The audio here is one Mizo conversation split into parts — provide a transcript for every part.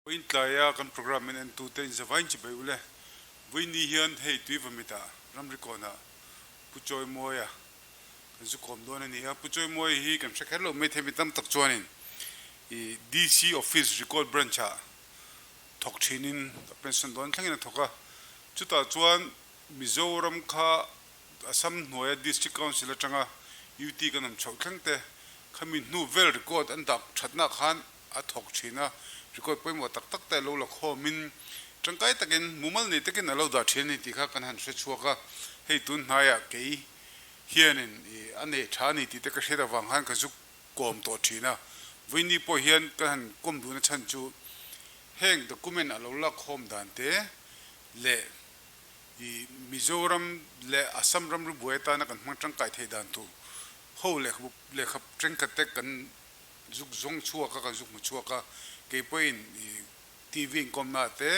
Vawiin tlaia kan programme in entute inzavain chi bai ule. Vawiin ni hian hei Tuivamitah ramri kawnah Pu Chawimuaia kan zu kawm dawn a ni a. Pu Chawimuaia hi kan hre kher lo mai thei mi tam tak chuanin i DC Office Record Branch-ah thawk thinin a pension dawn thlengin a thawk a. Chutah chuan Mizoram kha Assam hnuaia District Council atanga UT kan awm chhoh thleng te khami hnu vel record an dah thatna khan a thawk thin a, record pawimawh tak tak te a lo la khawmin tangkai takin mumal nei takin a lo dah thin a ni tih kha kan han hre chhuak a, hei tun hnaiah kei hianin ih a neih tha a ni tih te ka hriat avang khan ka zuk kawm tawh thin a, vawiini pawh hian kan han kawm duhna chhan chu heng document a lo la khawm dan te leh ih Mizoram leh Assam ramri buai atana kan hmang tangkai theih dan tur ho lehkhabu lehkha tengkhat te kan Zuk zawng chhuak a, kan zuk hmu chhuak a, kei pawhin i TV inkawmna te,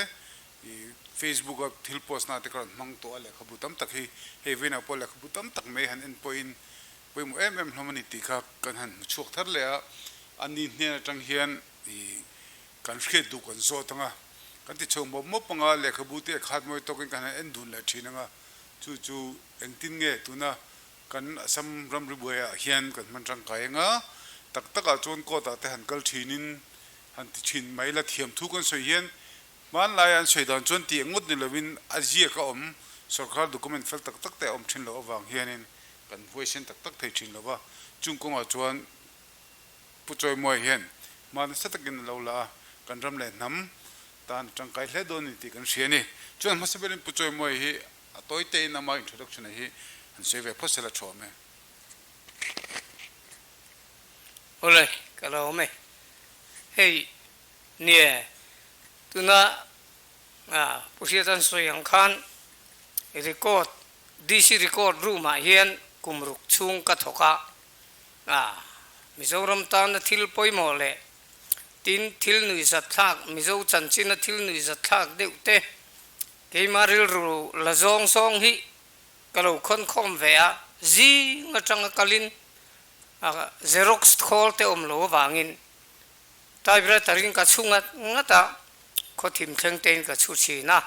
i Facebook a thil post na te ka rawn hmang tawh a, lehkhabu tam tak hi hei vawiinah pawh lehkhabu tam tak mai han en pawhin pawimawh em em hlawm a ni tih kha kan han hmu chhuak thar leh a, a ni hnen atang hian i kan hriat duh kan zawt ang a, kan ti chho mawp mawp ang a, lehkhabu te a khat mawi tawkin kan han en dun leh thin ang a, chu chu engtin nge tuna Kan Assam ramri buaiah hian kan hman tangkai anga, tak takah chuan court ah te han kal thinin han ti thin mai la, thiam thu kan sawi hian hmanlaia an sawi dan chuan tih ngawt ni lovin a ziak a awm, sorkar document fel tak tak te a awm thin loh avang hianin kan huaisen tak tak thei thin lova, chung kawngah chuan Pu Chawimuai hian hma nasa takin a lo la a, kan ram leh hnam tan a tangkai hle dawn a ni tih kan hria a ni. Chuan hmasa berin Pu Chawimuai hi A tawi tein ama introduction a hi han sawi ve phawt sela thu awm e. Awle, ka lo awm e. Hei, nie, tuna Pu Hriatan sawi ang khan record, DC record room ah hian kum ruk chhung ka thawk a, Mizoram tana thil pawimawh leh tin thil nuihzat thlak, Mizo chanchina thil nuihzat thlak deuh te Keimah rilru la zawng zawng hi ka lo khawn khawm ve a, zing atanga kalin a xerox khawl te awm lo avangin typewriter in ka chhu ngat ngat a, khawthim thleng tein ka chhu thin a.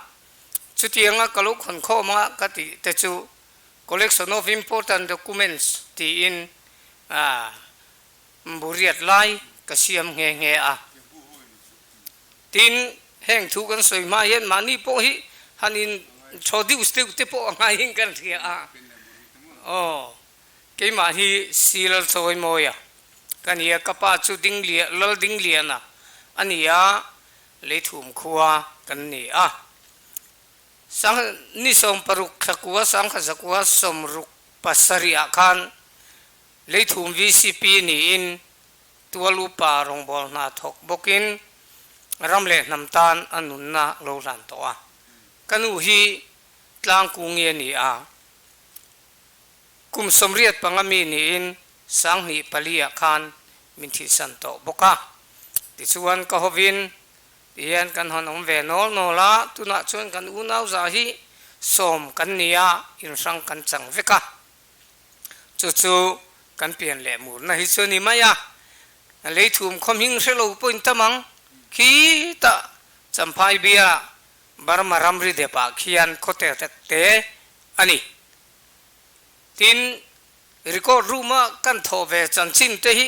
Chutianga ka lo khawn khawm a ka tih te chu Collection of Important Documents tiin a buriat lai ka siam nghe nghe a. Tin, heng thu kan sawi hma hian mahni pawh hi han in introduce deuh te pawh a ngaiin kan hria a. Aw, keimah hi Sir Chawimawia ka ni a, ka pa chu Dinglia, Lal Dingliana a ni a, Leithum khua kan ni a. Sang ni 60 thlakua sangkhat zakua 67 ah khan Leithum VCP niin Tual upa rawngbâwl hna thawk bawkin ram leh hnam tân a nunna lo hlan tawh a. Ka nu hi tlangkungi a ni a, kum 85 mi niin 2004 ah khan min thihsan tawh bawk a. Tichuan ka hovin tihian kan hawn awm ve nawl nawl a, tunah chuan kan unau zah hi sawm kan ni a, inhrang kan chang vek a. Chu chu kan pian leh murna hi chu a ni mai a, leithum khawmhing hre lo pawhin tam ang. Khitah Champhai bia Burma ramri depah khian khawte tak te a ni. Tin, record room-a kan thawh ve chanchin te hi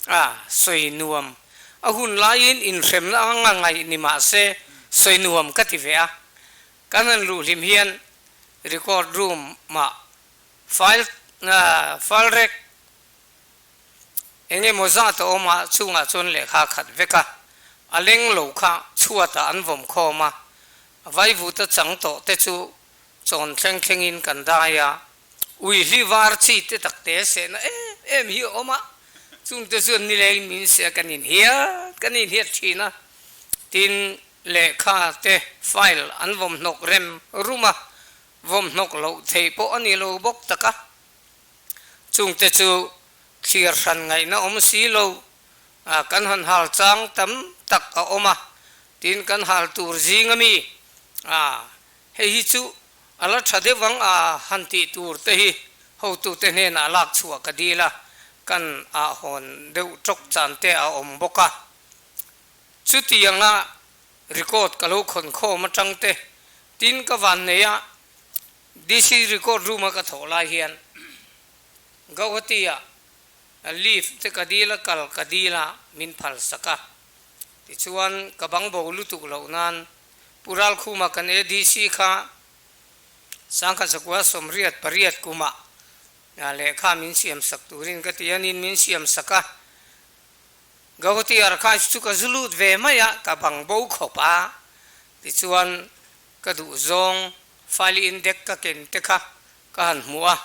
a sawi nuam. A hun laiin inhremna anga ngaih ni mah se sawi nuam ka ti ve a. Kan han luh hlim hian record room-ah File file rek eng emaw zat a awm a, chungah chuan lehkha a khat vek a, a leng lo kha chhuatah an vawm khawm a, vaivuta chang tawh te chu chawn thleng thlengin kan dai a, ui hli var chi te tak te sehna em em hi a awm a, chung te chuan nileng min se kan inhiat kan inhiat thin a, tin lehkha te file an vawm hnawk rem rum a, Vawm hnawk loh theih pawh a ni lo bawk tak a, chungte chu thlir hran ngaihna awm si lo, kan han hal chang tam tak a awm a, tin kan hal tur zing a mi, hei hi chu a la tha deuh ang a han tih tur te hi hotute hnenah lak chhuah ka dil a, kan ah hawn deuh tawk chan te a awm bawk a, chutianga. Record ka lo khawn khawm atang te tin ka van nei a, DC record room a ka thawh lai hian Gauhati ah leave te ka dil a kal ka dil a min phal sak a. Tichuan ka bang bo lutuk loh nan Pu Ralkhuma kan ADC kha 1988 kumah lehkha min siam sak turin ka ti a, nin min siam sak a. Gauhati Archives chu ka zu lut ve mai a, ka bang bo khawp a. Tichuan ka duh zawng file index ka ken te kha ka han hmuh a,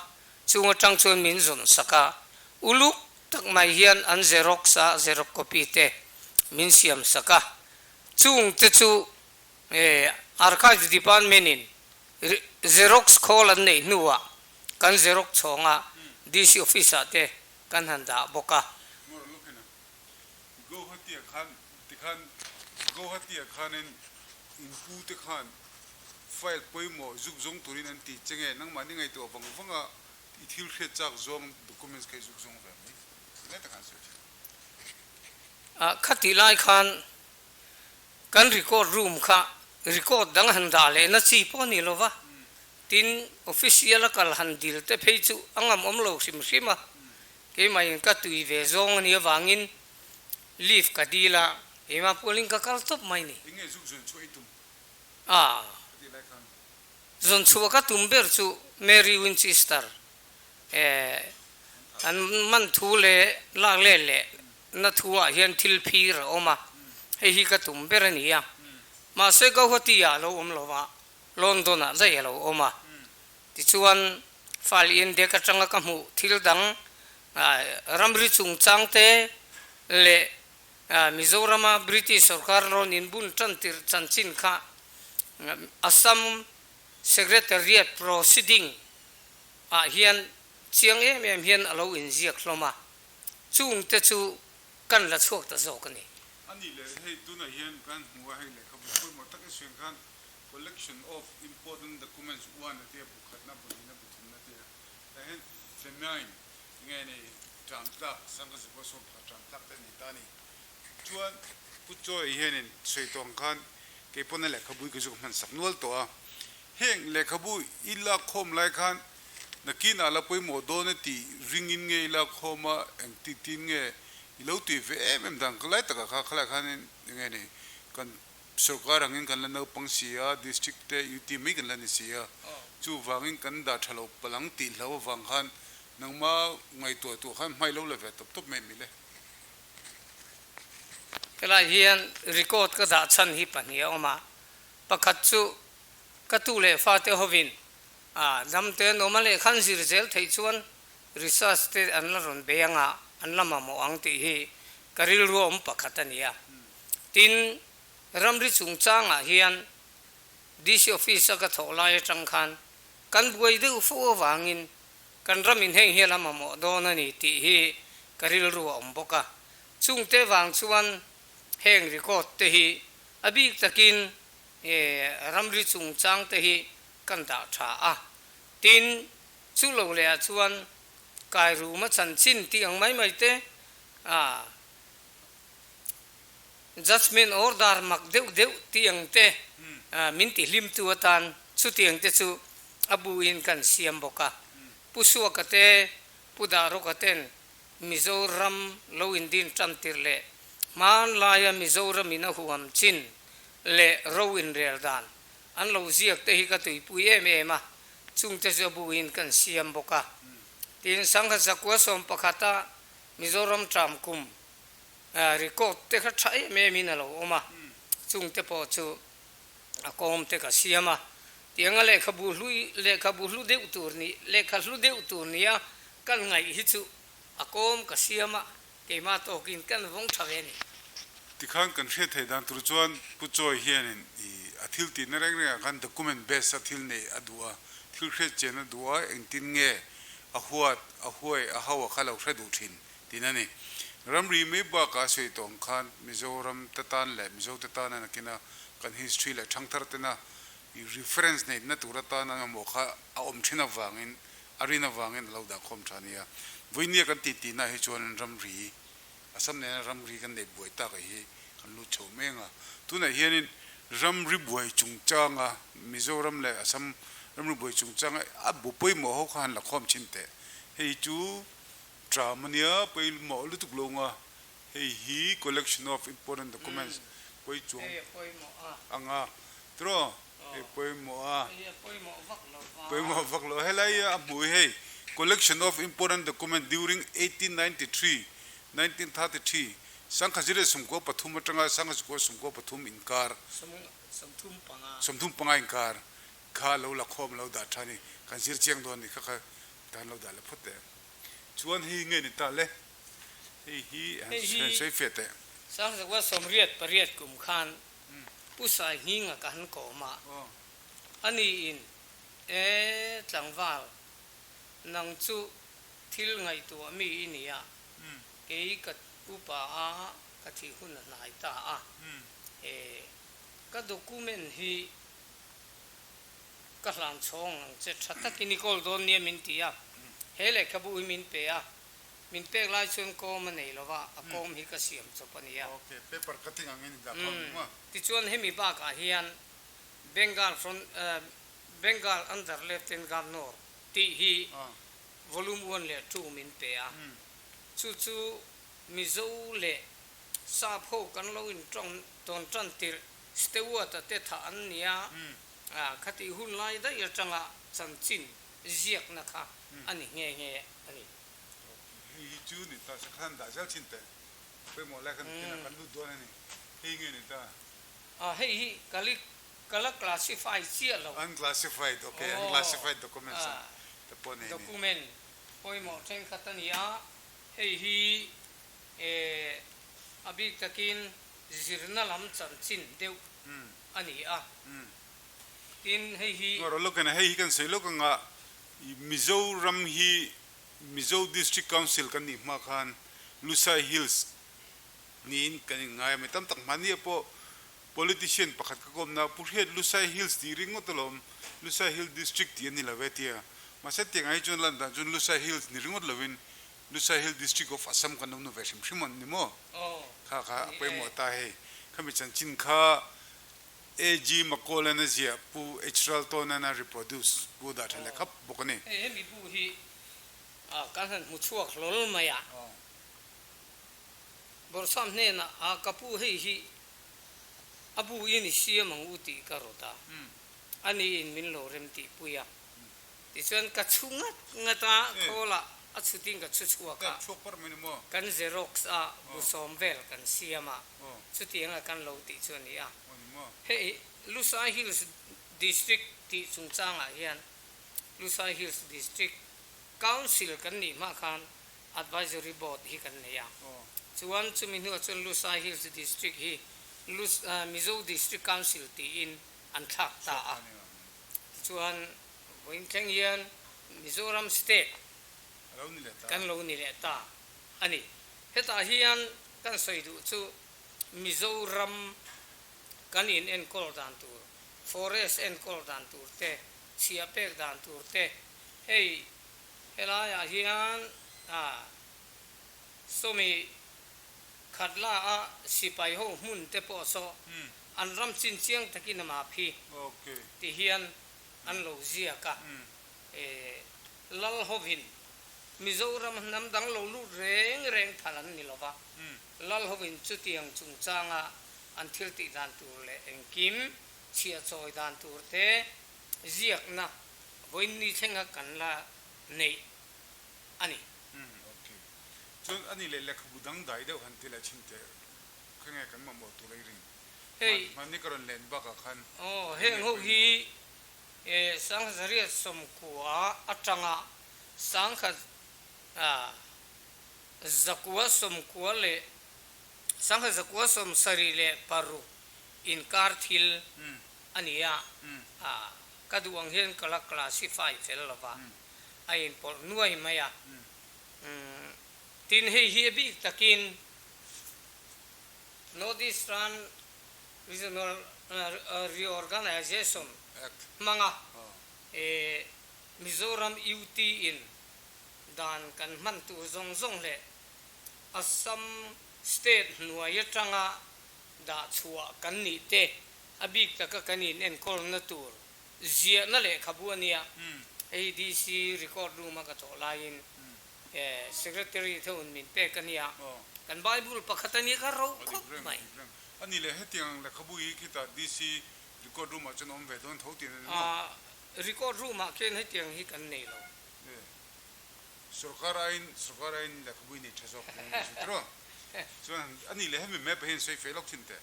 chung atang chuan min zawn sak a. Uluk tak mai hian an xerox a, xerox copy te min siam sak a. Chung te chu Archives Department in xerox khawl an neih hnuah kan xerox chhawnga DC Office ah te kan han dah bawk a. Ngawrh lawkin a Guwahati ah khan tikhan Guwahati ah khanin in pu te khan file pawimawh zuk zawng turin an ti che nge nangmah ni ngaihtuah vang vanga i thil hriat chak zawng documents kha i zuk zawng ve mai lai takah an sawi thin. Ah khatih lai khan kan record room kha record dang han dah leh na chi pawh a ni lo va, tin official a kal han dil te phei chu a ngam awm lo hrim hrim a, keimah in ka tui ve zawng a nih avangin leave ka dil a, keimah pualin ka kal tawp mai ni. Enge zuk zawn chhuah i tum? A Ka tih lai khan. Zawn chhuah ka tum ber chu Mary Winchester eh an man thu leh lak let leh na thu ah hian thil phir a awm a, hei hi ka tum ber a ni a. Mahse Guwahati ah a lo awm lo va, London ah daih a lo awm a. Tichuan file index atanga ka hmuh thil dang ramri chungchang te leh Mizorama British sorkar rawn inbun tan tirh chanchin kha Assam Secretariat Proceeding ah hian chiang em em hian a lo inziak hlawm a. Chung te chu kan la chhuak ta zawk a ni. A nih leh hei tunah hian kan hmu a, hei lehkhabu pawimawh tak i suiin khan Collection of Important Documents one a tia, bu khatna, bu hnihna, bu thumna a tia. Tah hian Famine nge nei ṭam tlak, sangha zipua sawm pakhat ṭam tlak te a nei ta a ni. Chuan Pu Chawi hianin sawi tawh ang khan kei pawn a lehkhabu hi ka zu ka hman sak nual tawh a. Heng lehkhabu i lakkhawm lai khan nakinah la pawimawh dawn e tih ringin nge i lakkhawm a, engti tin nge i lo tui ve em em dan ka lai takah kha khalai khanin enge ni kan sorkar angin kan la naupang si a, district te UT mai kan la ni si a, chuvangin kan dah tha lo palang tih hlau avang khan nangma ngaihtuah tuah khan hmai lo la ve tawp tawp mai mi le. Helai hian record ka dah chhan hi pahnih a awm a, pakhat chu Ka tu leh fate hovin a damte an awm a lehkha an zir zel theih chuan research te an la rawn bei anga an la mamawh ang tih hi ka rilru awm pakhat a ni a. Tin, ramri chungchangah hian DC office a ka thawh lai atang khan kan buai deuh fo avangin kan ramin heng hi a la mamawh dawn a ni tih hi ka rilru a awm bawk a. Chungte vang chuan heng record te hi a bik takin He ramri chungchang te hi kan dah tha a, tin chu lo leh ah chuan kai rum a chanchin tih ang mai mai te a judgement order mak deuh deuh tih ang te min ti hlim tu atan chutiang te chu a bu in kan siam bawk a. Pu Suaka te, Pu Dahrawka ten Mizoram lo indin tan tirh leh hmanlaia Mizoram in a huam chin leh ro inrel dan an lo ziak te hi ka tuipui em em a, chungte chu a buin kan siam bawk a. Tin, Sangha Zakua sawmpakhata Mizoram tram kum record te kha tha em em in a lo awm a, chungte pawh chu a kawm te ka siam a. Tianga lehkhabu hlui, lehkhabu hlu deuh tur ni, lehkha hlu deuh tur nia kan ngaih hi chu a kawm ka siam a, Keimah tawkin kan vawng tha ve a ni. Tikhan kan hriat theih dan tur chuan Pu Chawi hianin i a thil tihna reng rengah khan document base a thil neih a duh a, thil hriat chian a duh a, engtin nge a huat, a huai, a hau a kha lo hre duh thin tihna a ni. Ramri mai bakah a sawi tawh ang khan Mizoram te tan leh Mizo te tan a nakina kan history leh thangthar tena i reference neihna tur atana mamawh kha a awm thin avangin A rin avangin a lo dah khawm tha nia. Vawinia kan tih tihna hi chuan ramri, Assam nena ramri kan neih buai tak hi kan lut chho meng a. Tunah hianin Ramri buai chungchanga Mizoram leh Assam ramri buai chungchanga a bu pawimawh ho kha han la khawm thin teh. Hei chu tram a nia, pawimawh lutuk lo nga hei hi collection of important documents pawi chuang anga tiraw hei pawimawh a, pawimawh vak lo helai a hmuh hi hei collection of important document during 1893, 1933 Sangha zir leh 93 atanga sangha zakua 93 inkar, 35 inkar kha lo la khawm lo dah tha ni, kan zir chiang dawn ni kha kha tan lo dah leh phawt teh. Chuan hei nge ni ta le, hei hi han sawi fiah teh. Sangha zakua 88 kum khan Pu Saihninga ka han kawm a, ani in, E tlangval, nang chu thil ngaihtuah mi i nia, Kei ka upa a, ka thih hun a hnai ta a. E, ka document hi ka hlan chhawng ang che, tha takin i kawl dawn nia min ti a. He lehkhabu hi min pe a, min pek lai chuan kawm a nei lo va, a kawm hi ka siam chawp a nia. Ok, paper cutting angin i dah phah ang maw? Tichuan hemi bakah hian Bengal front, Bengal under Lieutenant Governor tih hi Volume one leh two min pe a, chu chu Mizo leh Sap ho kan lo in tawng tawn tan tirh Stewart-a te thah an nia, khatih hun lai daih atanga chanchin ziakna kha a ni nghe nghe a ni. Hei hi chu ni ta se khan dah zel thin teh, pawimawh lai khan kinah kan lut dawn a ni, hei nge ni ta? Hei hi ka la classify chiah lo. Unclassified, ok, unclassified documents a te pawh nei a ni. Document pawimawh thenkhat a ni a, hei hi a bik takin zirna lam chanchin deuh a ni a, tin hei hi. Ngarawh lawk in hei hi kan sawi lawk anga Mizoram hi Mizo District Council kan nih hma khan Lusai Hills niin kan inngai a, mi tam tak hmahni ah pawh Politician pakhat ka kawmna Pu Hriat Lusai Hills tih ringawt alawm, Lusai Hill District tih a ni lo e tia. Mahse tiang ai chuan lan dan chuan Lusai Hills ni ringawt lovin Lusai Hill District of Assam kan lo nu ve hrim hrim an ni maw? Kha kha a pawimawh ta hei. Khami chanchin kha AG Macaulay-an a ziah Pu H Raltawnan a reproduce Pu dah tha leh khap bawk a ni. Hei hemi bu hi kan han hmu chhuak hlawl mai a. Bawrhsam hnenah a ka pu hei hi a bu in i siam ang u tih ka rawt a, ani in min lo rem tih pui a. Tichuan ka chhu ngat ngat a, khawlah a chhutin ka chhu chhuak a, kan xerox a bu sawm vel kan siam a, chutianga kan lo tih chu a ni a. Hei Lusai Hills District tih chungchangah hian Lusai Hills District Council kan nih hma khan Advisory Board hi kan nei a. Chuan chumi hnuah chuan Lusai Hills District hi Mizo District Council tiin an thlak ta a. Tichuan vawiin thleng hian Mizoram State kan lo ni leh ta a ni. Hetah hian kan sawi duh chu Mizoram kan in enkawl dan tur, forest enkawl dan tur te, chhiah pek dan tur te, hei Helaiah hian sawmi khat la a sipai ho hmun te pawh saw an ram chin chiang takin a map hi ti hian an lo ziak a. Lal hovin Mizoram hnam dang lo lut reng reng phal an ni lova, Lal hovin chutiang chungchanga an thil tih dan tur leh engkim chhiah chawi dan tur te ziakna Vawiin ni thlenga kan la neih a ni. Umm ok. Chuan a ni leh lehkhabu dang dai deuh han ti leh thin teh kha nge kan mamawh tur ei ring. Hei. Hmanni ka rawn len bakah khan Aw heng ho hi e sangha zariat 90 atanga sangha 190 leh sangha 176 inkar thil a ni a. Ka duh ang hian ka la classify fel lo va, a inpawlh nuai mai a. Tin, hei hi a bik takin North Eastern Regional Reorganization hmanga Mizoram UT in dan kan hman tur zawng zawng leh Assam State hnuai atanga dah chhuah kan nih te. A bik taka kan in enkawlna tur ziahna lehkhabu a nia. Hei DC record room a ka thawh laiin Secretary theuhin min pek a nia. Kan Bible pakhat a nia kha ro khawp mai. A ni leh hetiang lehkhabu hi khitah DC record room ah chuan a awm ve dawn tho tih a ni maw? Record room ah khian hetiang hi kan nei lo. Sorkar aiin sorkar aiin lehkhabu hi nei tha zawk ang a ni tiraw? Chuan a ni leh hemi map ah hian sawi feh lawk thin teh.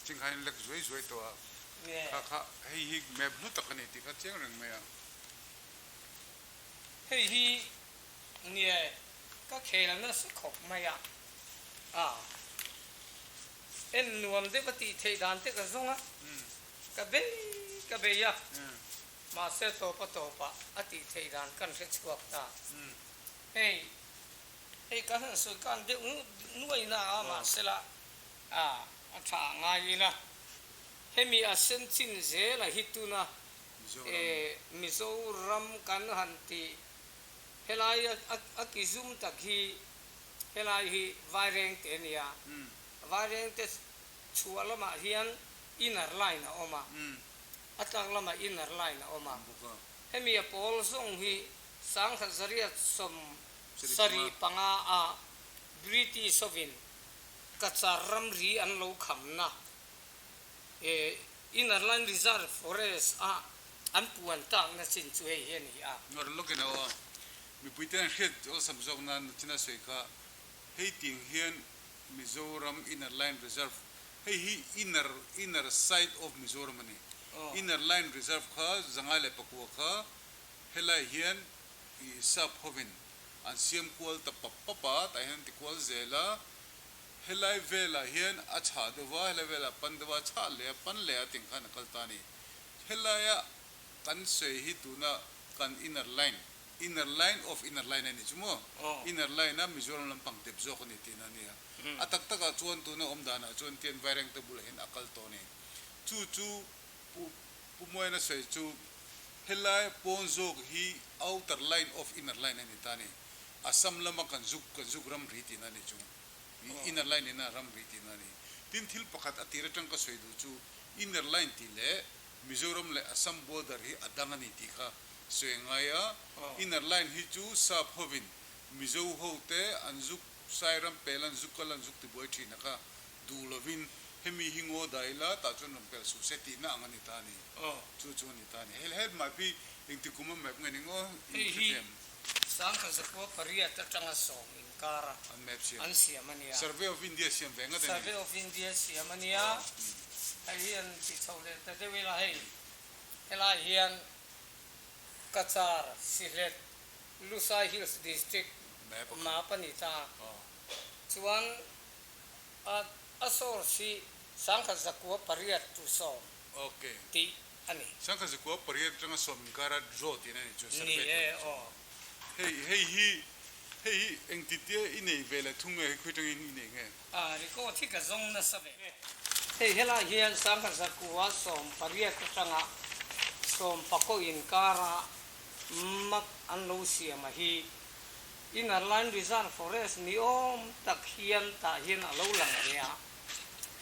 Chingkha in lek zuai zuai tawh a, kha kha hei hi map hlu tak a ni tih kha chiang reng mai a. Hei hi nia ka khel nasa khawp mai a, a en nuam deuh a tih theih dan te ka zawng a, ka bei ka bei a, mahse tawpa tawpah a tih theih dan kan hre chhuak ta. Hei hei ka han sawi kan deuh nuai na a, mahsela A, a tha a ngai ila. Hemi a sen chin zel a hi tuna e Mizoram kan han tih helai a ki zum tak hi helai hi Vairengte a nia. Vairengte chhuah lamah hian inner line a awm a, a tlak lamah inner line a awm a. Hemi a pawl zawng hi sangkhat zariat 75 a British hovin Cachar ramri an lo khamna e Inner Line Reserve Forest a an puan takna chin chu hei hi a ni a. Nawr lawkin a aw a, mipuite an hriat awlsam zawk nan nachina sawi kha hei ting hian Mizoram Inner Line Reserve hei hi inner inner side of Mizoram a ni. Inner Line Reserve kha 109 kha helai hian i sap hovin An siam kual ta pap pap a, tah hian an ti kual zel a, helai velah hian a chhah deuh va, helai velah a pan deuh va, a chhah leh a pan leh a ting khan a kal ta a ni. Helaia kan sawi hi tuna kan inner line, inner line of inner line a nih chu maw? Inner line a Mizoram lampang dep zawk a ni tihna a ni a. A tak takah chuan tuna awm danah chuan tian Vairengte bulah hian a kal tawh a ni. Chu chu Pu Pu Muaina sawi chu helai pawn zawk hi outer line of inner line a ni ta a ni. Assam lama kan zuk kan zuk ramri tihna a ni chu. Inner line ina ramri tihna a ni. Tin thil pakhat a tir atang ka sawi duh chu inner line tih leh Mizoram leh Assam border hi a dang a ni tih kha sawi a ngai a. Inner line hi chu sap hovin Mizo ho te an zuk Sairam pel an zuk kal an zuk tibuai thin a kha duh lovin hemi hi ngaw dah ila tah chuan rawn pel suh se tihna ang a ni ta a ni. Chu chu a ni ta a ni. Hei hep mah pi engti kum a map nge ni ngaw in hre thiam. 1908 atanga 10 inkar a An map siam. An siam a nia. Survey of India siam ve ngat a ni. Survey of India siam a nia. Hei hi an ti chho leh ta deuh ila hei helai hian Cachar, Sylhet, Lushai Hills District map a ni ta. Chuan a a source hi 1908 to 10 tih a ni. 1908 atanga 10 inkara draw tihna a ni chu Ni e aw. Hei hei hi hei hi engtitia i nei ve leh thung nge hei khawi atangin i nei nge? A record hi ka zawng nasa ve. Hei helai hian 1918 atanga 10 inkara map an lo siam a hi Inner Line Reserve Forest ni awm tak hian tah hian a lo lang ve a,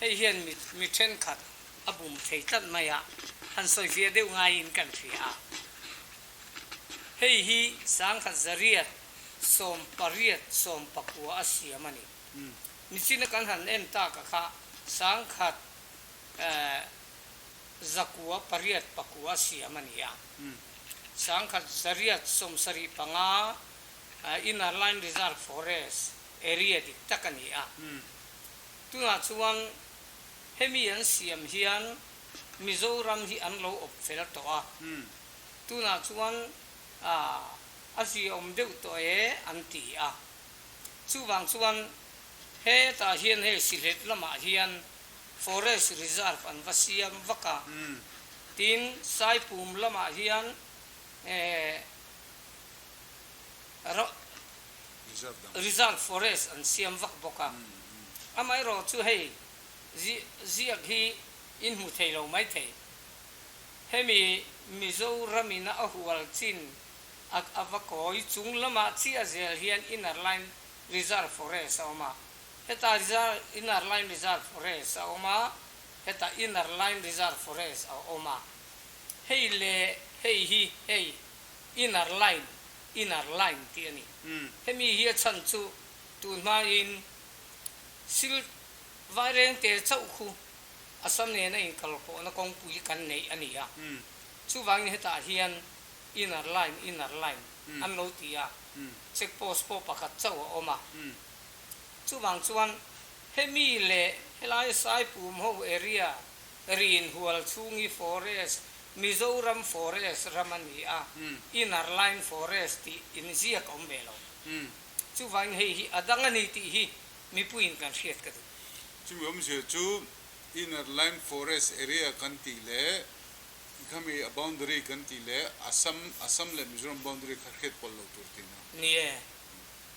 hei hian mi mi thenkhat a bum thei tlat mai a, han sawi fiah deuh ngaiin kan hria a. Hei hi 1980 a siam a ni. Nichina kan han en tak a kha 1989 a siam a ni a. 1975 Inner Line Reserve Forest area dik tak a ni a. Tunah chuan hemi an siam hian Mizoram hi an lo awp fel tawh a. Tunah chuan a ziaawm deuh tawh e an ti a. Chuvang chuan hetah hian hei Sylhet lamah hian Forest Reserve an va siam vak a. Tin, Saipum lamah hian Reserve Forest an siam vak bawk a. Amaherawh chu hei ziak hi in hmu thei lo mai thei. Hemi Mizoram in a hual chin a va kawi chung lamah chiah zel hian Inner Line Reserve Forest a awm a. Heta Inner Line Reserve Forest a awm a. Hetah Inner Line Reserve Forest a awm a, hei leh hei hi hei Inner Line, Inner Line tih a ni. Hemi hi a chhan chu tun hmain sil vairengte chauh khu Assam nena inkalpawhna kawngpui kan neih a ni a. Chuvangin hetah hian Inner Line, Inner Line an lo ti a, check post pawh pakhat chauh a awm a. Chuvang chuan hemi leh helai Saipum ho area rinhual chhungi forest, Mizoram forest ram a ni a, Inner Line Forest tih inziak a awm ve lo. Chuvangin hei hi a dang a ni tih hi mipuiin kan hriat ka duh. Chumi awmzia chu Inner Line Forest area kan tih leh khami a boundary kan tih leh Assam, Assam leh Mizoram boundary kha hriat pawlh loh tur tihna. Ni e,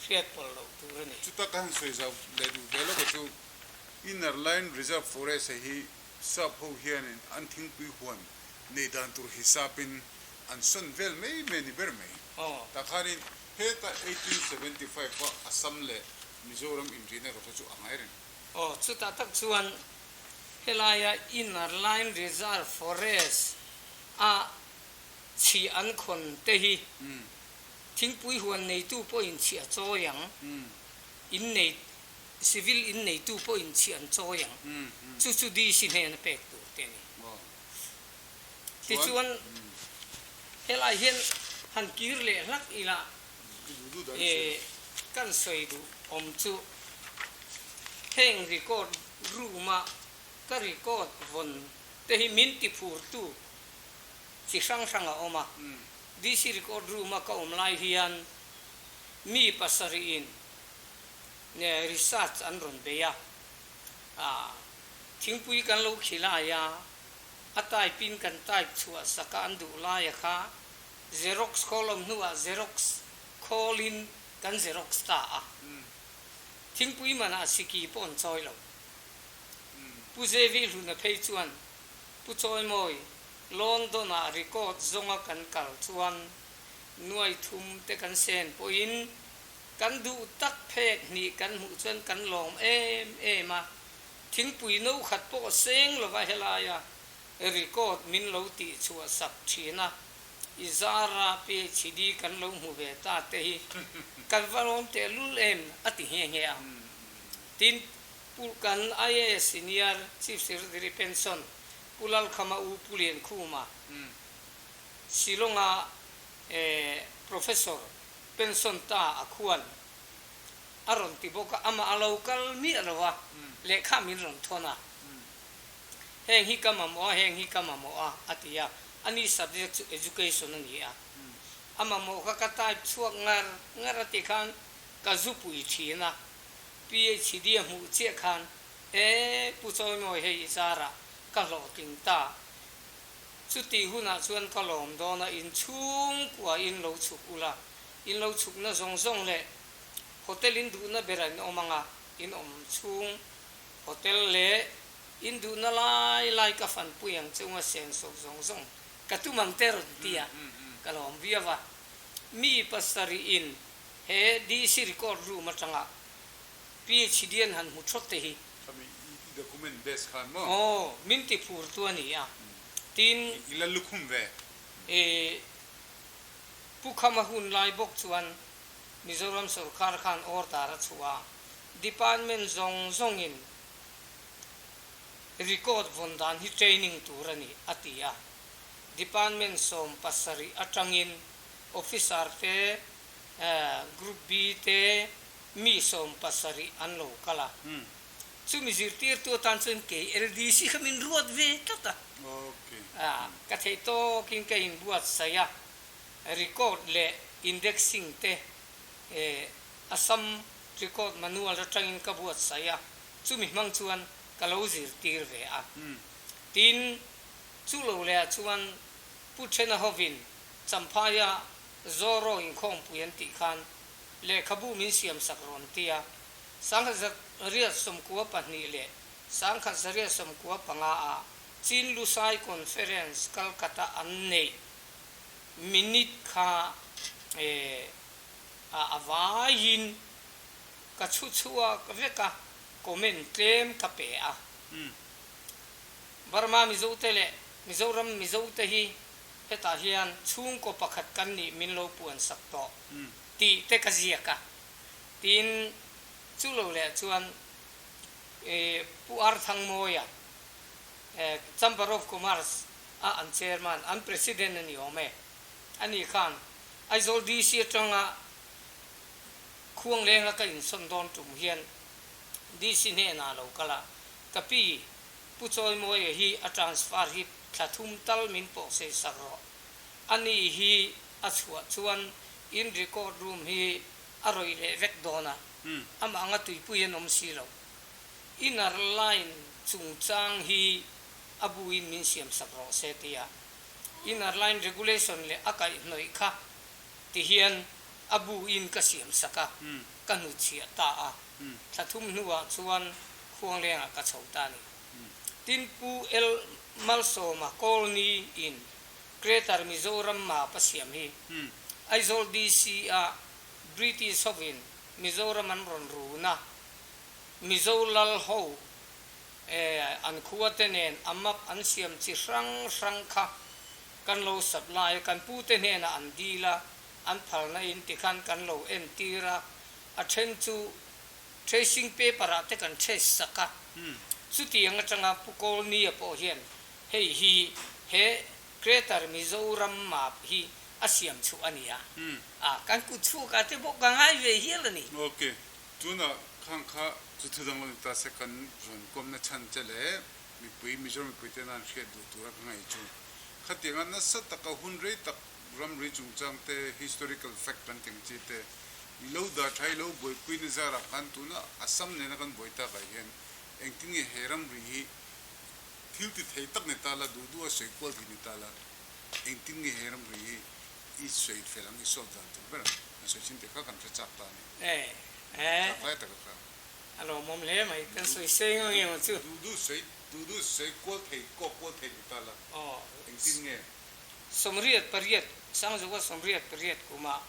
hriat pawlh loh tur a ni. Chuta ka han sawi zau leh duh ve lawk a chu Inner Line Reserve Forest a hi sap ho hianin an thingpui huan neih dan tur hisapin an sawn vel mai mai a ni ber mai. Tah khanin heta 1875 a Assam leh Mizoram inrihna erawh kha chu a ngai reng. Aw, chutah tak chuan helaia Inner Line Reserve Forest a chhi an khawn te hi thingpui huan neitu pawhin chhi a chawi ang, in nei civil in neitu pawhin chhi an chawi ang, chu chu DC hnena pek tur te a ni. Tichuan helai hian han kir leh hlak ila e kan sawi duh awm chu heng record room a ka record vawn te hi min ti phurtu chi hrang hrang a awm a, DC record room a ka awm lai hian mi pasarih in research an rawn bei a, thingpui kan lo khilai a, a type in kan type chhuah sak a an duh lai a kha Xerox khawl awm hnuah Xerox khawlin kan Xerox ta a, thingpui manah siki pawh an chawi lo. Pu Zevi Hluna phei chuan Pu Chawimawi, London-ah record zawnga kan kal chuan nuai thum te kan sen pawhin kan duh tak phek hnih kan hmuh chuan kan lawm em em a, thingpui no khat pawh seng lova helaia Record min lo tih chhuah sak thin a, i zara PhD kan lo hmu ve ta te hi kan va lawm teh lul em a ti nghe nghe a. Tin, Pu kan IAS Senior Chief Secretary Pension Pu Lalkhama U Pu Liankhuma, Shillong-a Professor pension ta a khuan a rawn ti bawk a, amah a lo kal miah lo a, lehkha min rawn thawn a. Heng hi ka mamawh a, heng hi ka mamawh a, a ti a. A ni subject chu education a ni a. A mamawh kha ka type chhuak ngar ngar a tih khan ka zu pui thin a. PhD a hmuh chiah khan, E, Pu Chawimawi hei i zarah ka hlawhtling ta. Chutih hunah chuan ka lawm dawn a, inchhungkua in lo chhuk ula, in lo chhukna zawng zawng leh hotel in duhna berah in awm ang a, in awm chhung Hotel leh in duhna lai lai ka fanpui ang che unga senso zawng zawng ka tum ang te rawn ti a, ka lawm viau a. Mi pasarih in he DC record room atanga PhD an han hmu thawt te hi. Khami i document base khan maw? Aw, min ti phur tu a ni a, tin. I la lukhum ve. E, Pu Khama hun lai bawk chuan Mizoram sorkar khan order a chhuah a, Department zawng zawngin record vawn dan hi training tur a ni, a ti a. Department 17 atangin officer te, Group B te mi 70 an lo kal a. Chumi zirtirtu atan chuan kei LDC kha min ruat ve tlat a. Ka theih tawkin ka inbuatsaih a, record leh indexing te Assam record manual atangin ka buatsaih a, chumi hmang chuan ka lo zirtir ve a. Tin, chu lo lehah chuan Pu Thena hovin Champhaia Zoro inkhawmpui an tih khan lehkhabu min siamsak rawn ti a, 1992 leh 1995 ah Chin Lusai Conference Calcutta an neih minute kha a avaiin ka chhu chhuak vek a, comment tlem ka pe a. Burma Mizote leh Mizoram Mizote hi hetah hian chhungkaw pakhat kan nih min lo puan sak tawh tih te ka ziak a. Tin, chu lo leh chuan Pu Arthangmawia, Chamber of Commerce a an chairman, an president a ni awm e, ani khan Aizawl DC atanga Khuanglenga ka insawn dawn tum hian DC hnenah a lo kal a, Ka pi, Pu Chawimawia hi a transfer hi thla thum tal min pawh sei sak rawh. Ani hi a chhuah chuan in record room hi a rawih leh vek dawn a, amah anga tuipui an awm si lo. Inner line chungchang hi a buin min siam sak rawh se tia inner line regulation leh a kaihhnawih kha ti hian a buin ka siam sak a, ka hnutchhiah ta a. Thla thum hnuah chuan Khuanglengah ka chho ta a ni. Tin, Pu L. Malsawma Colony in Greater Mizoram map a siam hi Aizawl DC a British hovin Mizoram an rawn run a, Mizo lal ho an khua te nen a map an siam chi hrang hrang kha kan lo supply a, kan pu te hnenah an dil a, an phalna in tikhan kan lo entir a, a then chu tracing paper ah te kan trace sak a, chutiang atanga Pu Kawlnia pawh hian hei hi he Greater Mizoram map hi a siam chhuah a ni a, a kan kut chhuak ah te pawh ka ngai ve hial a ni. Ok, tunah khang kha chu thu dang lo ni ta se kan rawn kawmna chhan che leh mipui Mizoram mipui te nan hriat duh tura ka ngaih chu khatianga nasa taka hun rei tak ramri chungchang te historical fact kan tih ang chi te i lo dah tha i lo buaipui na zarah khan tuna Assam nena kan buai takah hian engtin nge he ramri hi thil ti thei tak ni ta la duh duh a sawi kual thei ni ta la engtin nge he ramri hi i sawi fel ang i solve dan tur ber ang an sawi chin teh kha kan hre chak ta a ni. Chak lai taka kha. A lawmawm hle mai kan sawi seng ang emaw chu. Duh duh sawi duh duh sawi kual thei kawk kual thei ni ta la engtin nge. 88 Sangzuka 88 kuma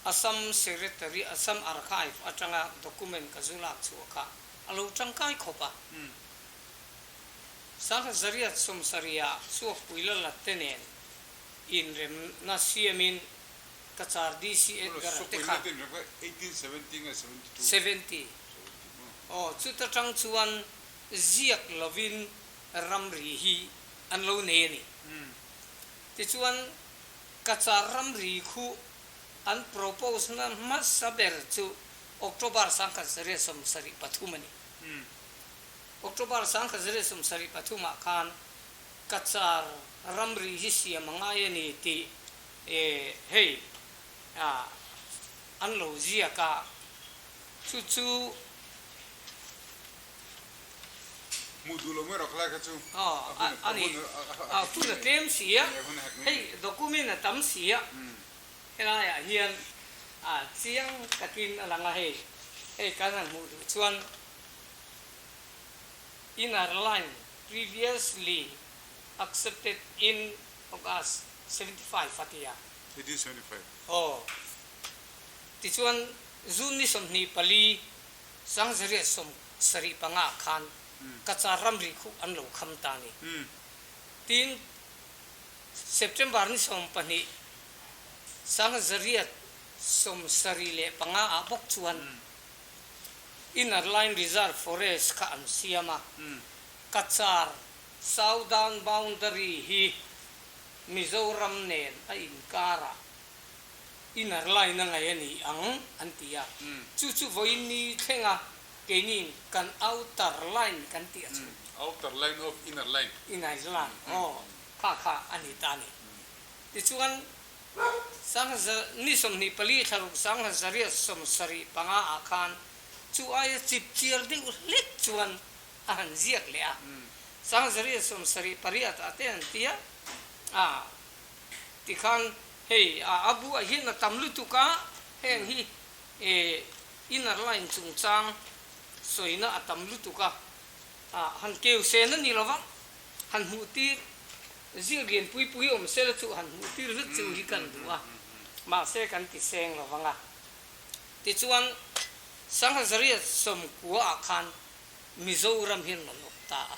Assam Secretary Assam Archive atanga document ka zu lak chhuah kha a lo tangkai khawp a. 1970 ah Suakpui la lat te nen inremna siamin Cachar DC Edgar a te kha 70 aw chuta tang chuan ziak lovin ramri hi an lo nei a ni. Tichuan, Cachar ramri khu an propose na hmasa ber chu October 1973 a ni. October 1973 ah khan Cachar ramri hi siam a ngai a ni tih hei an lo ziak a, chu chu. Hmuh duh lo mai rawh khalai kha chu a hun a hun a tlem si a, hei document a tam si a, helaiah hian chiang takin a lang a hei, hei kan han hmuh duh chuan inner line previously accepted in August 75 a ti a. 1875. Aw, tichuan June ni 24 1975 khan Cachar ramri khuh an lo kham ta a ni. Tin, September ni 12, 1975 ah bawk chuan Inner Line Reserve Forest kha an siam a, Cachar Southern Boundary hi Mizoram nen a inkarah Inner line a ngaih a ni ang an ti a, chu chu vawiin ni thleng a keiniin kan outer line kan tih a chu. Outer line of inner line. Inner line, aw kha kha a ni ta a ni. Tichuan 24 thlaruk 1975 ah khan chu aia chip chiar deuh hlek chuan a han ziak leh a, 1978 ah te an ti a, Tikhan hei a buah hian a tam lutuk a, heng hi inner line chungchang sawina a tam lutuk a, han keu sen a ni lo va, han hmuh tir ziak lian pui pui awm sela chu han hmuh tir vek chu hi kan duh a, mahse kan ti seng lo vang a. Tichuan 1990 ah khan Mizoram hian rawn awp ta a.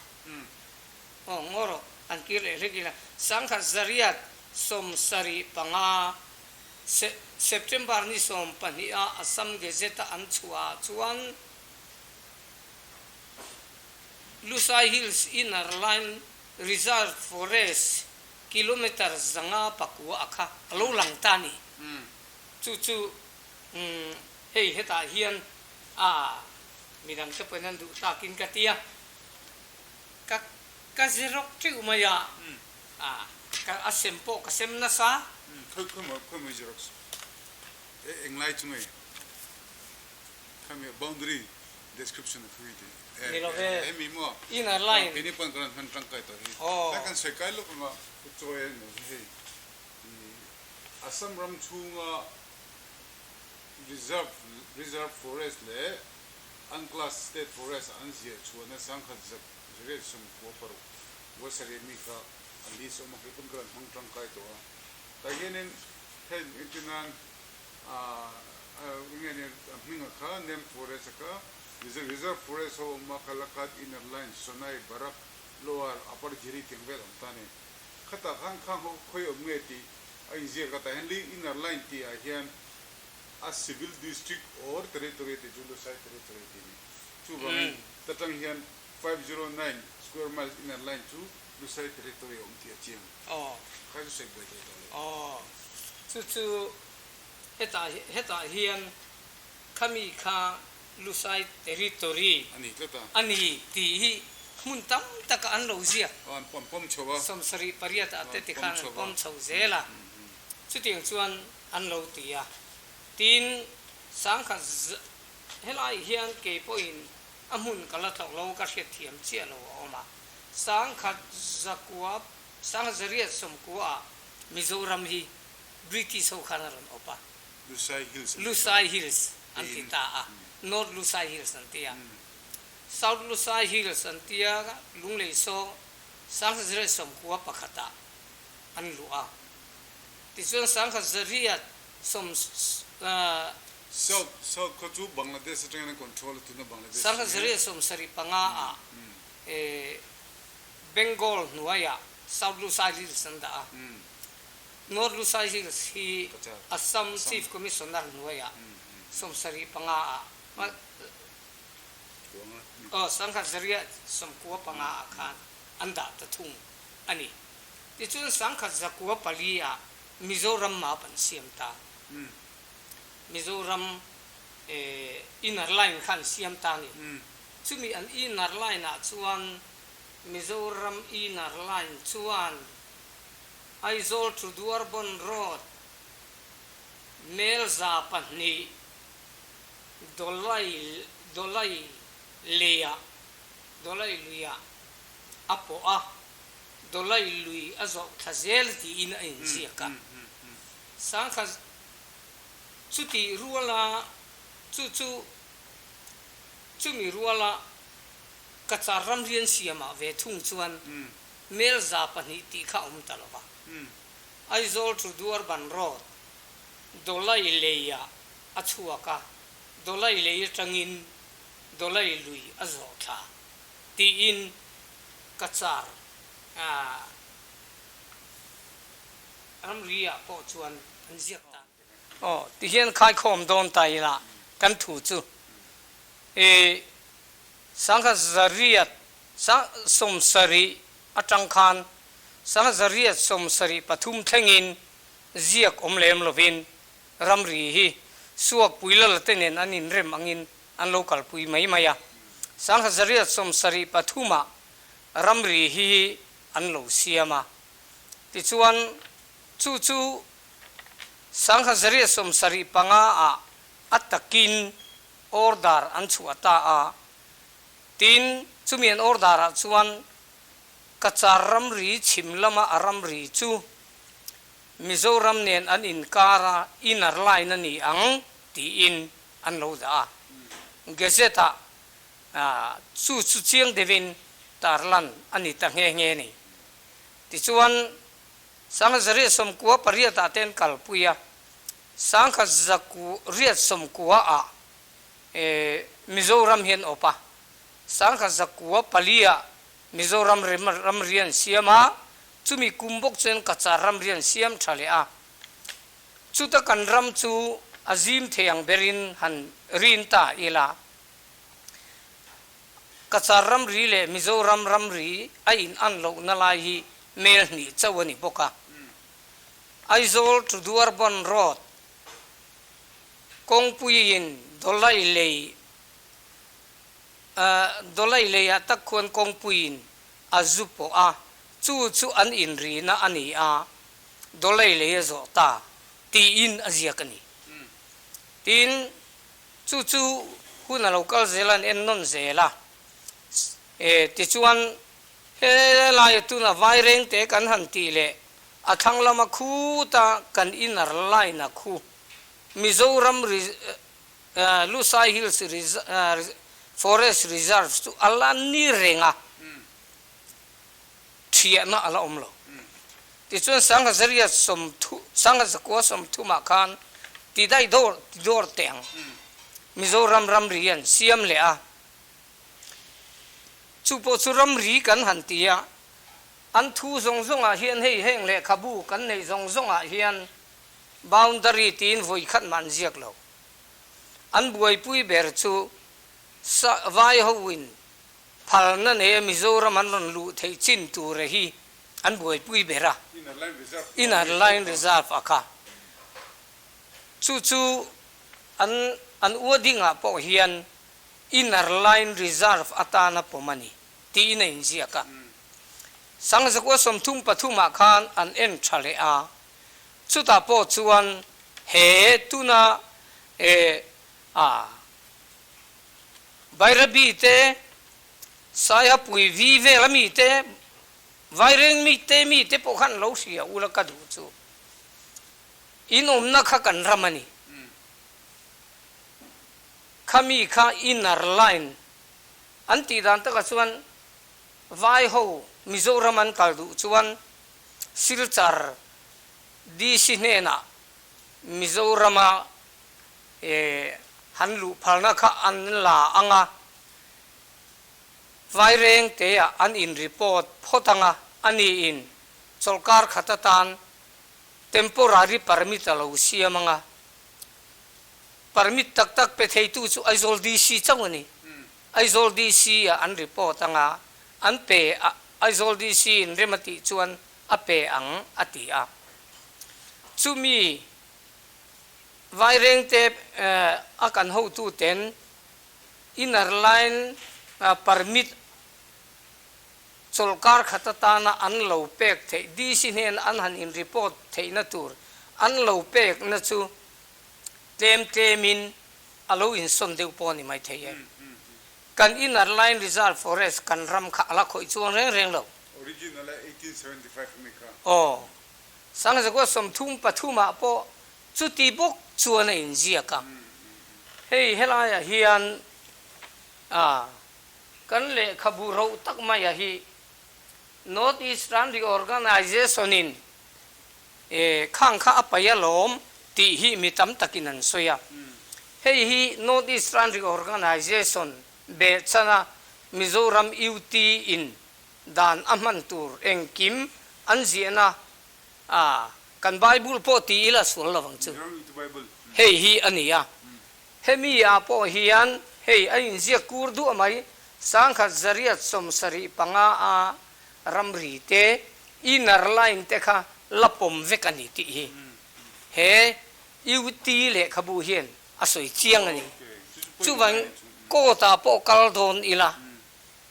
Aw ngaw rawh, han kir leh hlek ila. 1975 September ni 12 a Assam Gazette a an chhuah ah chuan Lusai Hills Inner Line Reserve Forest kilometre 509 a kha a lo lang ta a ni. Chu chu hei hetah hian a midang te pawhin an duh takin ka ti a, ka ka xerox teuh mai a, a ka a sem pawh ka sem nasa. Khawi khawi maw khawi maw xerox e englai chu ngei khami boundary description a khawi tih Ni lo ve. Hemi maw Inner line. Keini pawn kan rawn hman tangkai tawh hi. Tlai kan sawi kai lawk anga pu Chawi a ni hei Assam ram chhunga reserve reserve forest leh unclass state forest an ziah chhuahna 1996 Wasarih mi kha a list awm a, kei pawn ka rawn hmang tangkai tawh a. Tah hianin hei engtin nan enge nia a hminga kha name forest a kha reserve forest ho awm a, Kalakat, Inner Line, Sonai, Barak, Lower, Upper Jiri tih ang vel awm ta a ni. Khatah khan khang ho khawi awm nge tih a inziak a, tah hian li Inner Line tih ah hian a civil district or territory tih chu Lusai territory tih a ni. Chuvangin ta tang hian 509 square miles Inner Line chu Lusai territory a awm tih a chiang. Kha chu sawi buai thei tawh lo. Aw, chu chu hetah hetah hian khami kha Lusai territory A ni tlat a. a ni tih hi hmun tam taka an lo ziak. Aw, an pawm pawm chho a. 78 ah te Aw, ti pawm khan an chho a. pawm chho zel a. Chutiang chuan an lo ti a. Tin, 1000 helai hian kei pawhin a hmun ka la tlawh lo ka hriatthiam chiah lo a awm a. 1009 1890 ah Mizoram hi British ho khan a rawn awp a. Lusai Hills an ti ta. Lusai Hills an ti ta a. North Lusai Hills an ti a. South Lusai Hills an ti a, Lunglei saw 1991 ah an luh a. Tichuan 1900 South South khaw chu Bangladesh atangin an control a, tuna Bangladesh 1975 ah Bengal hnuaiah South Lusai Hills an dah a. North Lusai Hills hi Assam Chief Commissioner hnuaiah 75 ah aw 1995 ah khan an dah ta thung a ni. Tichuan 1904 ah Mizoram map an siam ta. Mizoram inner line kha an siam ta a ni. Chumi an inner line ah chuan Mizoram inner line chuan Aizawl to Duarbon Road mel 200 Dawlai Dawlai leiah Dawlai luiah a pawh a, Dawlai lui a zawh thla zel tiin a inziak a. Sangkhat chutih ruala chu chu chumi ruala Cachar ramrian siamah ve thung chuan mel 200 tih kha a awm ta lo va. Aizawl to Duarban Road Dawlai leiah a chhuak a, Dawlai lei atangin Dawlai lui a zawh thla tiin Cachar ramri ah pawh chuan an ziak ta. Aw, tihian khaikhawm dawn ta ila kan thu chu i 1970 atang khan 1973 thlengin ziak awm lem lovin ramri hi Suakpui lala te nen an inrem angin an lo kalpui mai mai a. 1973 ah ramri hi an lo siam a. Tichuan, chu chu 1975 ah a takin order an chhuah ta a. Tin, chumi an order ah chuan Cachar ramri chhim lama a ramri chu Mizoram nen an inkar a inner line a ni ang tiin an lo dah a. Gazette ah chu chu chiang deuhin tarlan a ni ta nghe nghe a ni. Tichuan, 1998 ah te an kalpui a, 1994 ah Mizoram hi an awp a, 1904 ah. Mizoram ramri an siam a, chumi kum bawk chuan Cachar ramri an siam tha leh a. Chuta kan ram chu a zim thei ang berin han rin ta ila. Cachar ramri leh Mizoram ramri a in an lohna lai hi mel hnih chauh a ni bawk a. Aizawl to Duarbon Road kawngpuiin Dawlai lei Dawlai leiah tak khuan kawngpuiin a zu pawh a, chu chu an inrina a ni a, Dawlai lei a zawh ta tiin a ziak a ni. Tin, chu chu hun a lo kal zel a, an en nawn zel a. E, tichuan, he laia tuna vairengte kan han tih leh a thlang lama khuta kan inner line a khu Mizoram Lusai Hills Forest Reserve chu a la ni reng a, thiahna a la awm lo. Tichuan Sangha Zaria sawmthu, Sangha Zakua sawmthumah khan ti daih dawr ti dawr teh ang. Mizoram ramri an siam leh a, chu pawh chu ramri kan han ti a, an thu zawng zawngah hian hei heng lehkhabu kan neih zawng zawngah hian Boundary tiin vawi khat mah an ziak lo. An buaipui ber chu Vai hoin phalna nei a Mizoram an rawn luh theih chin tura hi an buaipui ber a, Inner Line Reserve a kha. Chu chu an an uadingah pawh hian Inner Line Reserve atana pawm a ni tiin a inziak a. Sangzakua 33 ah khan an en tha leh a, Chutah pawh chuan he tuna e a Bairabi te, Saihapui vi vel a mi te, Vaireng mi te mi te pawh khan lo hria ula ka duh chu. In awmna kha kan ram a ni. Khami kha inner line an tih dan takah chuan Vai ho Mizoram an kal duh chuan Silchar DC hnenah Mizorama han luh phalna kha an la ang a, Vairengteah an in report phawt ang a, a niin chawlhkar khat atan temporary permit a lo siam ang a, permit tak tak pe theitu chu Aizawl DC chauh a ni. Aizawl DC ah an report ang a, an pe a, Aizawl DC in rem a tih chuan a pe ang a ti a. Chumi Vairengte a kan hotu ten Inner Line Permit chawlhkar khat atana an lo pek theih DC hnena an han in report theihna tur an lo pekna chu tlem tlemin a lo insawn deuh pawh a ni maithei e. Kan Inner Line Reserve Forest kan ram kha a la khawih chuang reng reng lo. Original a 1875 ami kha. Aw. Sangzakua 33 ah pawh chuti bawk chuan a inziak a. Hei helaiah hian a kan lehkhabu roh tak maia hi North East Reorganization in E, khang kha a paih alawm tih hi mi tam takin an sawi a. Hei hi North East Run Reorganisation behchana Mizoram UT in dan a hman tur engkim an ziahna a, kan Bible pawh ti ila sual lovang chu. Hei hi a ni a. Hemi ah pawh hian hei a inziak kur duah mai, 1175 a ramri te, inner line te kha la pawm vek a ni tih hi he UT lehkhabu hian a sawi chiang a ni. Chuvang court ah pawh kal dawn ila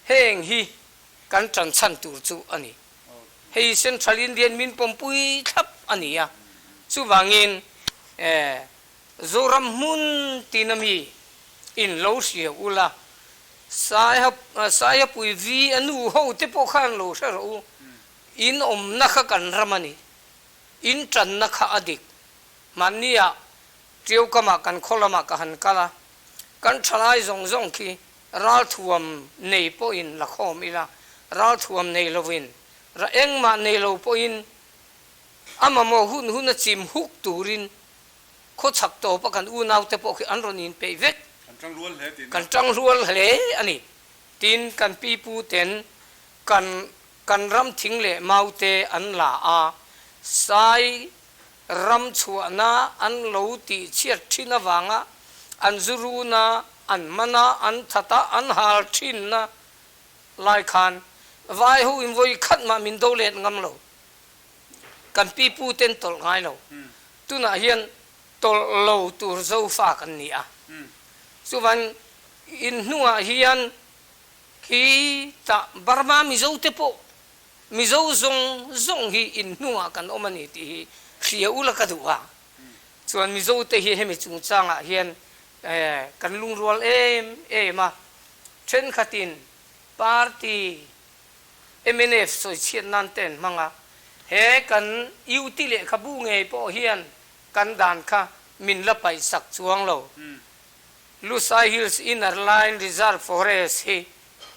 heng hi kan tan chhan tur chu a ni. Hei Central Indian min pawmpui thlap a ni a, chuvangin Zoram hmun tina mi in lo hria ula, Saiha vi a nu ho te pawh khan lo hre rawh u, in awmna kha kan ram a ni, in tanna kha a dik. Mahnia Tiaukamah kan khaw lamah ka han kal a, kan thalai zawng zawng khi ralthuam nei pawhin la khawm ila, ralthuam nei lovin, engmah nei lo pawhin a mamawh hun hun a chim huk turin Khawchhak tawpa kan unaute pawh khi an rawn inpeih vek. Kan tangrual hle tihna. Kan tangrual hle a ni. Tin, kan pipu ten Kan kan ram thing leh mau te an la a, sai ram chhuahna an lo tih chhiat thin avanga an zu runa, an man a, an that a, an hal thinna lai khan vai ho in vawi khat mah min do let ngam lo. Kan pi pu ten tawlh ngai lo. Tunah hian tawlh lo tur zofa kan ni a. Chuvan in hnungah hian Khi tah Burma Mizo te pawh Mizo zawng zawng hi in hnungah kan awm a ni tih hi hria ula ka duh a. Chuan Mizo te hi hemi chungchangah hian kan lungrual em em a. Thenkhatin party mnf sawichhiat nan te an hmang a. He kan UT lehkhabu ngei pawh hian kan dan kha min la paihsak chuang lo. Lusai Hills Inner Line Reserve Forest hi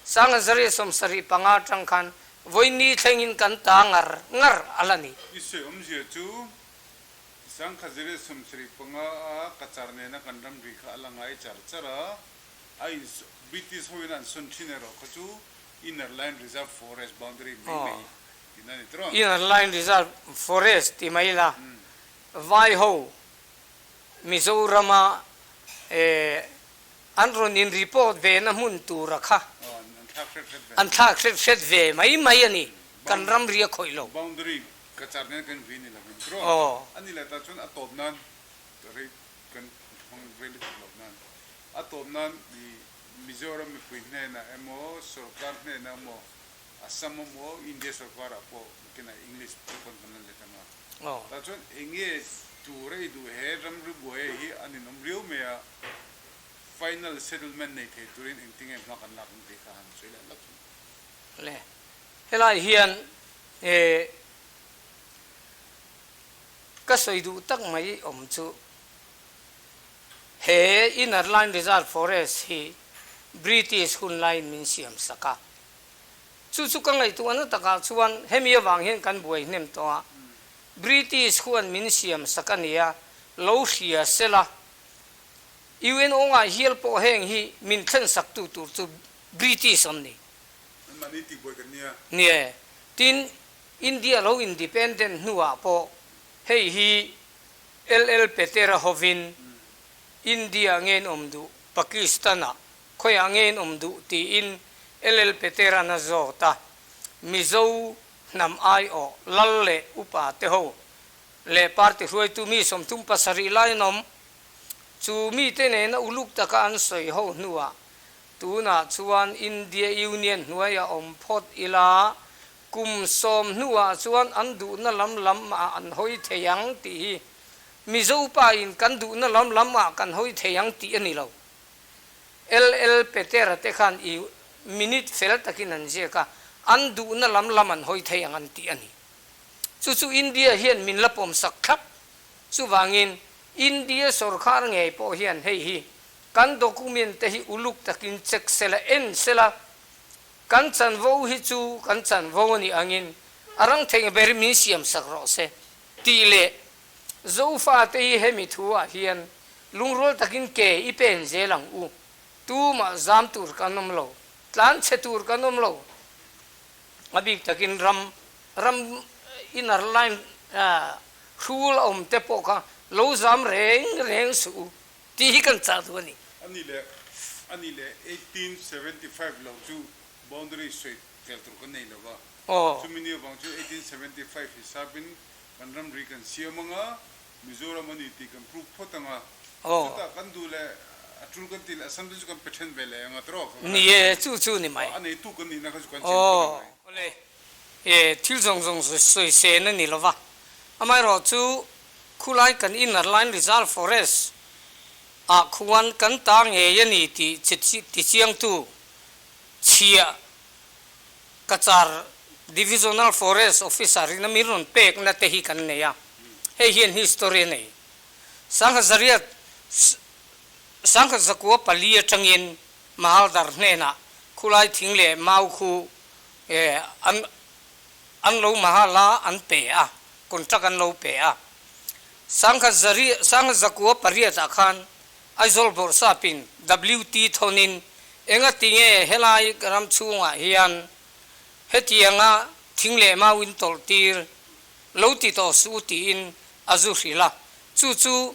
1975 atang khan vawi thlengin kan ta ngar ngar a la ni. I sawi awmzia chu 1975 a Cachar nena kan ramri kha a la ngai char char a, a in British hoin an sawn thin erawh kha chu Inner Line Reserve Forest boundary mai mai tihna a ni tawh. Inner Line Reserve Forest ti mai la, vai ho Mizorama an rawn in report ve na hmun tura kha an thlak hret hret ve mai mai a ni, kan ram ri a khawih lo. Boundary ka char nen kan ri ni lovin tiraw? A ni leh tah chuan a tawp nan rei kan hmang rei lutuk loh nan a tawp nan i Mizoram mipui hnenah emaw sorkar hnenah emaw Assam emaw India sorkarah pawh kinah English te pawn kan la let anga. Tah chuan eng nge tur a i duh he ramri buai hi a ninawm riau mai a, final settlement nei thei turin engtin nge hma kan lak ang tih kha han sawi leh lawk thung. Le, helai hian ka sawi duh tak mai awm chu he Inner Line Reserve Forest hi British hun laiin min siam sak a, Chu chu ka ngaihtuahna takah chuan hemi avang hian kan buai hnem tawh a, British khuan min siam sak a nia, lo hria sela. UNO ngah hial pawh heng hi min thlen sak tu tur chu British an ni. An mahni tih buai kan nia. Nie, tin India lo independent hnuah pawh hei hi LL Petera hovin India ngen awm duh Pakistan-ah Khawiah nge in awm duh tiin LL Petera'n a zawt a, Mizo hnam aiawh lal leh upa te ho leh party hruaitu mi 37 lai an awm. Chu mite nena uluk taka an sawi ho hnuah tunah chuan India Union hnuaia awm phawt ila kum 10 hnuah chuan an duhna lam lam ah an hawi thei ang tih hi Mizo pa in kan duhna lam lam ah kan hawi thei ang tih a ni lo. LL Petera te khan i minute fel takin an ziak a, an duhna lam lam an hawi thei ang an tih a ni. Chu chu India hian min la pawmsak thlap. Chuvangin India sorkar ngei pawh hian hei hi kan document te hi uluk takin check sela, en sela, kan chanvo hi chu kan chanvo a nih angin a rang theih ber min siamsak rawh se tih leh Zofate hi hemi thu ah hian lungrual takin ke i pen zel ang u. Tumah zam tur kan awm lo, tlan chhe tur kan awm lo. A bik takin ram ram inner line hrul a awm te pawh kha lo zam reng reng suh u tih hi kan chah duh a ni. A ni leh a ni leh 1875 lo chu boundary sawi fel tur kan nei lo va. Chumi ni avang chu 1875 hisapin Kan ramri kan siam ang a, Mizoram a ni tih kan prove phawt ang a, chutah kan duh leh a tul kan tih leh Assam te chu kan pe then ve leh ang a tawrh ka Ni e, chu chu ni mai. A neitu kan nihna kha chu kan chian phawt ang mai. Awle, e thil zawng zawng sawi sen a ni lo va, amaherawh chu khulai kan Inner Line Reserve Forest ah khuan kan ta ngei a ni tih ti chiangtu chhiah Cachar Divisional Forest Officer in a mi rawn pekna te hi kan nei a, hei hian history a nei. Sangha 1904 atangin Mahaldar hnenah khulai thing leh mau khu an an lo mahal a, an pe a, contract an lo pe a. 1908 ah khan Aizawl bawrhsapin WT thawnin enga tinge helai ram chhungah hian Hetianga thing leh mau in tawlh tir lo ti tawh suh u tiin a zu hrilh a, chu chu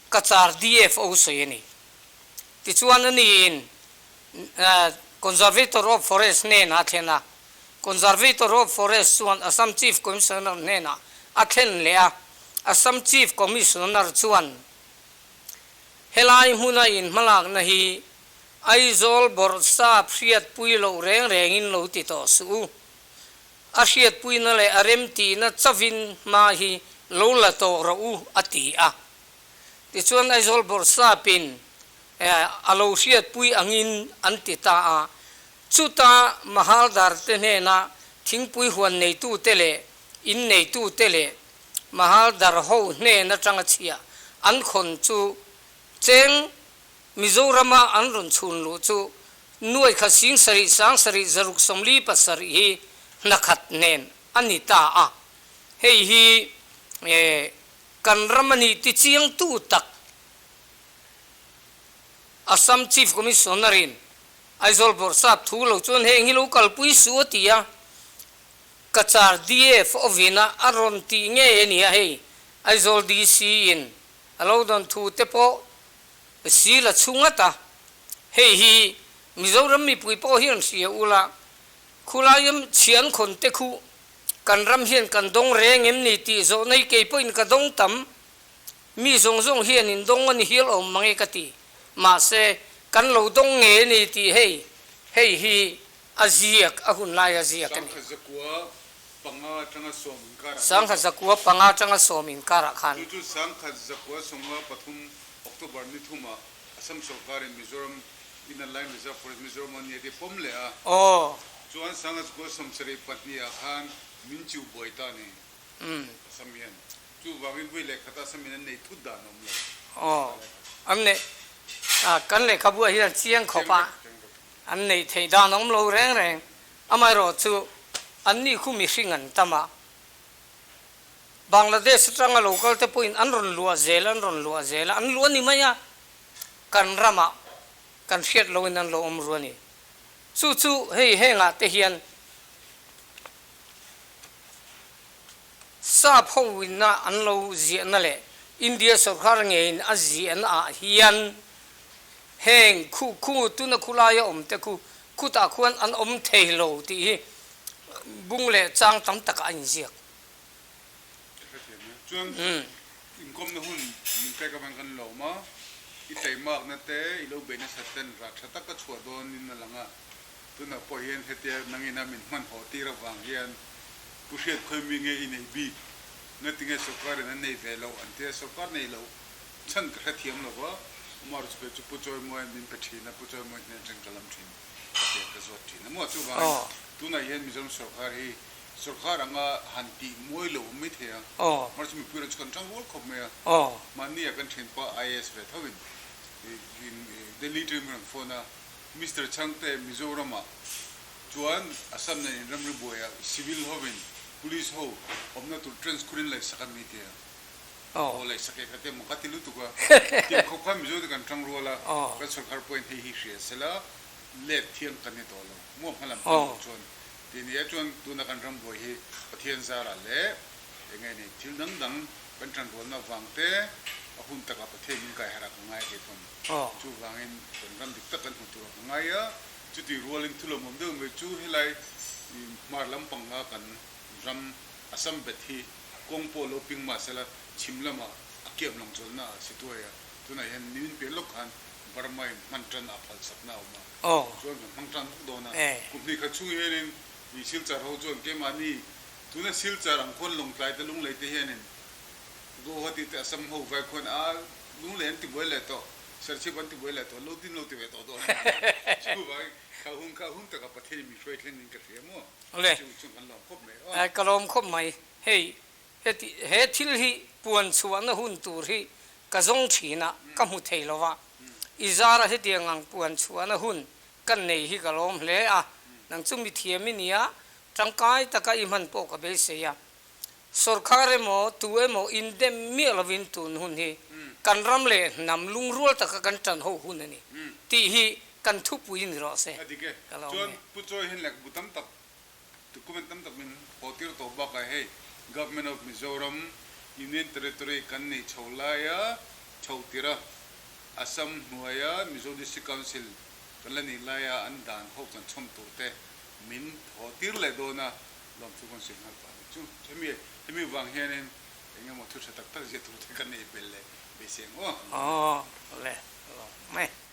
Cachar DFO sawi a ni. Tichuan aniin Conservator of Forest hnenah a thlen a, Conservator of Forest chuan Assam Chief Commissioner hnenah a thlen leh a, Assam Chief Commissioner chuan helai hmuna inhmalakna hi Aizawl bawrhsap hriatpui loh reng rengin lo ti tawh suh u. A hriatpuina leh a remtihna chauhin hma hi lo la tawh rawh u, a ti a. Tichuan Aizawl bawrhsapin a lo hriatpui angin an ti ta a. Chuta Mahaldar te hnena thingpui huan neitute leh in neitute leh Mahaldar ho hnen atanga chhia an khawn chu cheng Mizorama an rawn chhun luh chu nuai khat sing sarih sang sarih zaruk 47 hi hna khat nen a ni ta a. Hei hi kan ram a nih tichiangtu tak Assam Chief Commissioner-in Aizawl Bawrhsap thu lo chuan heng hi lo kalpui suh a ti a, Cachar DF awina a rawn tih ngei a ni a hei Aizawl DC-in a lo dawn thu te pawh Si la chhung ngat a, hei hi Mizoram mipui pawh hian hria ula, khulaiam chhian khawn te khu kan ram hian kan dawng reng em ni tih zawh nei kei pawhin ka dawng tam, mi zawng zawng hian in dawng a ni hial awm mang e ka ti, mahse kan lo dawng nge a ni tih hei hei hi a ziak a hun lai a ziak a ni. Sangkhat zakua panga atanga sawm inkarah. Sangkhat zakua panga atanga sawm inkarah khan. Chu chu sangkhat zakua sawmnga pathum October ni thumah Assam sorkarin Mizoram Inner Line Reserve Forest Mizoram a nia tih pawm leh a. Aw. Chuan sangkhat zakua 72 ah khan min chiu buai ta a ni. Assam hian. Chuvangin vui leh khata Assam in an nei thut dan a awm lo. Aw. An neih kan lehkhabu ah hian chiang khawp a an neih theih dan a awm lo reng reng. Amaherawh chu anni khu mihring an tam a, Bangladesh atanga lo kal te pawhin an rawn luah zel an rawn luah zel a, an luah ni mai a, kan ramah kan hriat loin an lo awm ru a ni. Chu chu hei hengah te hian sap ho inna an lo ziahna leh India sorkar ngeiin a ziahna ah hian Heng khu khu tuna khu laia awm te khu khutah khuan an awm thei lo tih hi bung leh chang tam takah a inziak. Ka hrethiam e. Chuan inkawmna hun min pek avang kan lawm a, i teimakna te i lo bei nasat ten rah tha tak a chhuah dawnin a lang a, tunah pawh hian hetia nangina min hmanhawh tir avang hian Pu Hriat Khawimi nge i nei bik? Ngatinge sawrkarin an nei ve loh an tia, sawrkar nei loh Chhan ka hrethiam lo va, Umar chu kei chu Pu Chawimawia'n min pe thin a, Pu Chawimawi hnen atang ka lam thin ka ti a, ka zawt thin a maw? Chuvangin tunah hian Mizoram sawrkar hi sawrkar anga han tih muai lo awm mai thei a, Umar chu mipui erawh chu kan tang rual khawp mai a, mahni ah kan thianpa IAS ve tho in Delhi atangin min rawn phone a, Mister Chhangte Mizoram ah chuan Assam nen inramri buaiah civil hovin police ho awmna tur trench khurin laihsak a mi ti a. Aw leh sake kha te maw ka ti lutuk a, tiang khawp khan Mizo te kan tang rual a, kan sorkar pawhin hei hi hria sela let thiang kan ni tawh lo, muang hma lam pan lo chuan ti nia chuan tuna kan ram buai hi Pathian zarah leh eng nge ni thil dang dang kan tan rualna vang te a hun takah Pathian min kai harh a ka ngai a kei pawn chuvangin kan ram dik tak kan hmu tur a ka ngai a, chuti rualin thulawmawm deuh mai chu helai hmar lampanga kan ram Assam bet hi Kawng pawh lo ping mah sela chhim lamah a kiam lang chuanna a si tuai a, tunah hian nimin piah lawk khan Burma in hman tan a phal sakna a awm a, chuan kan hmang tan bawk dawn a. Kum hnih khat chhung hianin i Silchar ho chuan keimahni tuna Silchar ang khuan Lawngtlai te Lunglei te hianin Guwahati te Assam ho vai khuan a Lunglei an ti buai leh tawh, Serchhip an ti buai leh tawh, lo tin lo ti ve tawh dawn a ni. Chuvangin kha hun kha hun takah Pathian in min hruai thleng in ka hria maw? Chu chu kan lawm khawp mai aw. Ka lawm khawp mai. Hei heti he thil hi puan chhuahna hun tur hi ka zawng thin a, ka hmu thei lo va. I zara hetiang ang puan chhuahna hun kan nei hi ka lawm hle a. Nang chu mithiam i nia, tangkai taka i hman pawh ka beisei a. Sorkar emaw tu emaw indem miah lovin tun hun hi kan ram leh hnam lungrual taka kan tan ho hun a ni tih hi kan thupui ni rawh se. A dik e. Ka lawm Chuan e. Pu Chawi hian lehkhabu tam tak. Document tam tak min haw tir tawh bakah hei Government of Mizoram Union Territory kan nei chho laia chho tira Assam hnuaia Mizo District Council kan la nih laia an dan ho kan chhawm tur te min haw tir leh dawn a, lawmthu kan sawi nghal pah a ni chu. Hemi hemi vang hianin eng emaw thu tha tak tak ziah tur te kan nei belh leh beisei ang aw. Aw le lawm mai.